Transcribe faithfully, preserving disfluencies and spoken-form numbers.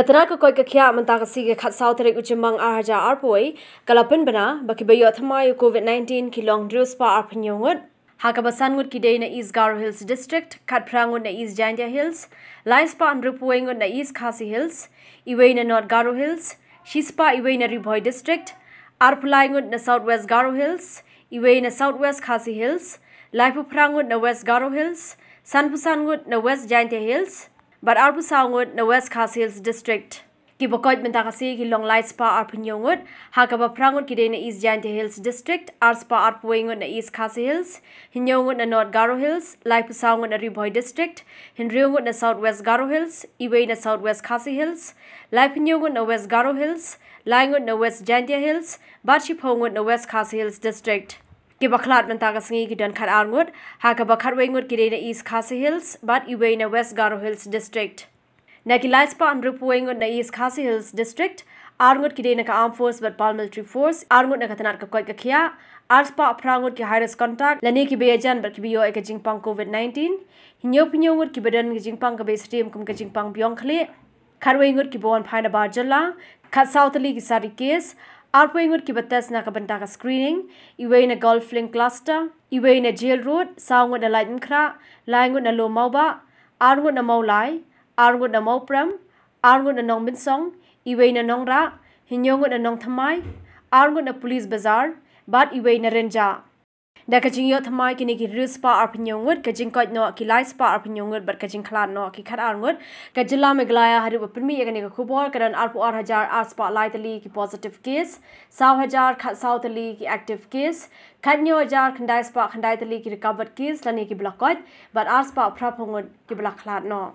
Ka tnat ka koit ka khiah mynta ka sngi ka khatsaw tarik u Jymmang ar hajar arphew wei ka la pynbna ba kiba ïoh thymmai ïa u Covid nineteen ki long hynriew spah arphew hynñiew ngut, ha kaba san ngut ki dei na East Garo Hills District, khatphra ngut na East Jaintia Hills, lai spah hynriewphew wei ngut na East Khasi Hills, iwei na North Garo Hills, shi spah iwei na Ri Bhoi District, arphew lai ngut na South West Garo Hills, iwei na South West Khasi Hills, laiphew phra ngut na West Garo Hills, sanphew san ngut na West Jaintia Hills, bad arphew saw ngut na West Khasi Hills District. Kiba koit mynta ka sngi ki long lai spah arphew hynñiew ngut, ha kaba phra ngut ki dei na East Jaintia Hills District, ar spah arphew wei ngut na East Khasi Hills, hynñiew ngut na North Garo Hills, laiphew saw ngut na Ri Bhoi District, hynriew ngut na South West Garo Hills, iwei na South West Khasi Hills, laiphew hynñiew ngut na West Garo Hills, lai ngut na West Jaintia Hills, bad shiphew ngut na West Khasi Hills District. Kiba khlad mynta ka sngi ki don khatar ngut, ha kaba khatwei ngut ki dei na East Khasi Hills, bad iwei na West Garo Hills District. Na ki lai spah hynriewphew wei ngut na East Khasi Hills District, ar ngut ki dei na ka Armed Force bad Paramilitary Force, ar ngut na ka tnat ka koit ka khiah, ar spah phra ngut ki high risk contact, lane kiba ïajan bad kiba ïoh ïa ka jingpang Covid nineteen, hynñiewphew hynñiew ngut kiba don ka jingpang kaba ïasyriem kum ka jingpang biang khlieh, khatwei ngut kiba wan phai na bar jylla, khatsaw tylli ki sari case, arphew wei ngut kiba test na ka bynta ka screening, iwei na Golf Link Cluster, iwei na Jail Road, saw ngut na Laitumkhrah, lai ngut na Lowmawbah, ar ngut na Mawlai, ar ngut na Mawprem, ar ngut na Nongmynsong, iwei na Nongrah, hynñiew ngut na Nongthymmai, ar ngut na Police Bazar, bad iwei na Rynjah. Da ka jingïoh thymmai kine ki hynriew spah arphew hynñiew ngut, ka jingkoit noh ki lai spah arphew hynñiew ngut bad ka jingkhlad noh ki khatar ngut, ka jylla Meghalaya haduh ba pynmih ïa kane ka khubor ka don arphew ar hajar ar spah lai tylli ki positive case, saw hajar khatsaw tylli ki active case, khathynñiew hajar khyndai spah khyndai tylli ki recovered case lane kiba la koit, bad ar spah phraphew ngut kiba la khlad noh.